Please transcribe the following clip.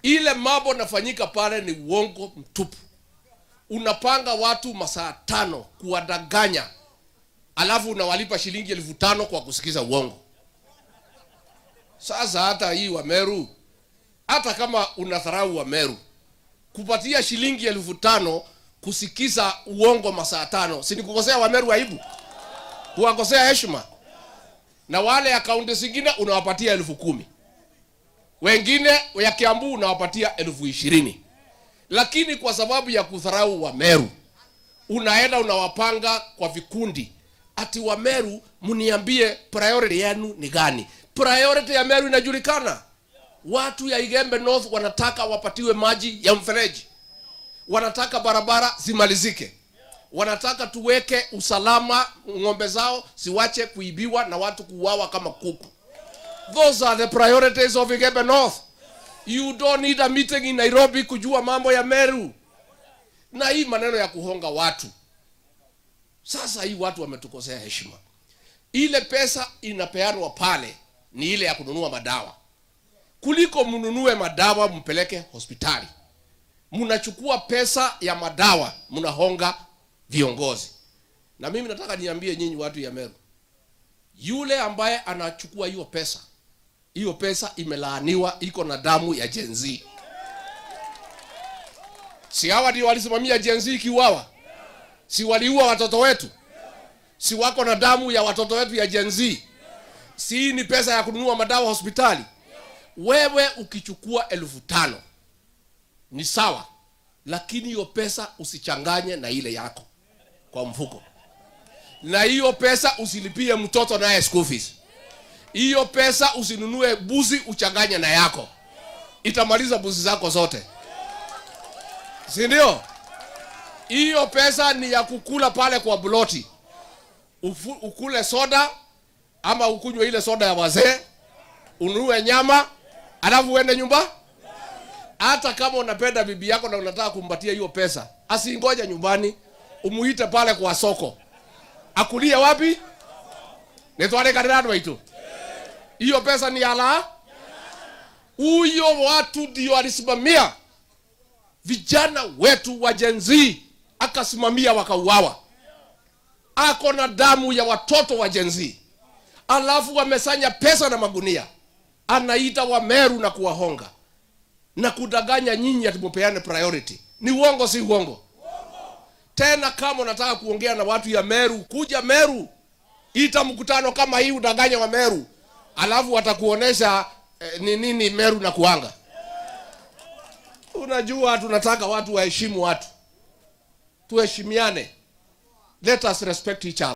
Ile mambo nafanyika pale ni uongo mtupu. Unapanga watu masaa 5 kuwadanganya, alafu unawalipa shilingi 5,000 kwa kusikiza uongo. Sasa hata hii wa Meru, hata kama unadharau wa Meru, kupatia shilingi 5,000 kusikiza uongo masaa 5, si ni kukosea wa Meru aibu, kuwakosea heshima? Na wale ya kaunti zingine unawapatia 10,000, wengine ya Kiambu unawapatia 20,000, lakini kwa sababu ya kudharau wa Meru unaenda unawapanga kwa vikundi, ati wa Meru mniambie priority yenu ni gani? Priority ya Meru inajulikana. Watu ya Igembe North wanataka wapatiwe maji ya mfereji, wanataka barabara zimalizike, wanataka tuweke usalama, ng'ombe zao siwache kuibiwa na watu kuuawa kama kuku. Those are the priorities of Igembe North. You don't need a meeting in Nairobi kujua mambo ya Meru. Na hii maneno ya kuhonga watu. Sasa hii watu wametukosea heshima. Ile pesa inapeanwa pale ni ile ya kununua madawa. Kuliko mnunue madawa mpeleke hospitali, mnachukua pesa ya madawa mnahonga viongozi. Na mimi nataka niambie nyinyi watu ya Meru, yule ambaye anachukua hiyo pesa, hiyo pesa imelaaniwa, iko na damu ya Gen Z. Si hawa ndio walisimamia Gen Z ikiuawa? Si waliua watoto wetu? Si wako na damu ya watoto wetu ya Gen Z? Si hii ni pesa ya kununua madawa hospitali? Wewe ukichukua 5,000 ni sawa, lakini hiyo pesa usichanganye na ile yako kwa mfuko, na hiyo pesa usilipie mtoto naye school fees. Hiyo pesa usinunue buzi uchanganye na yako, itamaliza buzi zako zote, si ndio? Hiyo pesa ni ya kukula pale kwa ploti, ukule soda ama ukunywe ile soda ya wazee, ununue nyama, alafu uende nyumba. Hata kama unapenda bibi yako na unataka kumpatia hiyo pesa, asingoja nyumbani, umuite pale kwa soko, akulie wapi? Nitware andũ aitũ. Hiyo pesa ni ala huyo. Watu ndio alisimamia vijana wetu wa Gen Z, akasimamia wakauawa. Ako na damu ya watoto wa Gen Z, alafu wamesanya pesa na magunia, anaita wa Meru na kuwahonga na kudanganya nyinyi ati mupeane priority. Ni uongo, si uongo? Tena kama unataka kuongea na watu ya Meru, kuja Meru, ita mkutano kama hii, udanganya wa Meru, alafu watakuonesha ni nini Meru na kuanga. Unajua, tunataka watu waheshimu watu, tuheshimiane. Let us respect each other.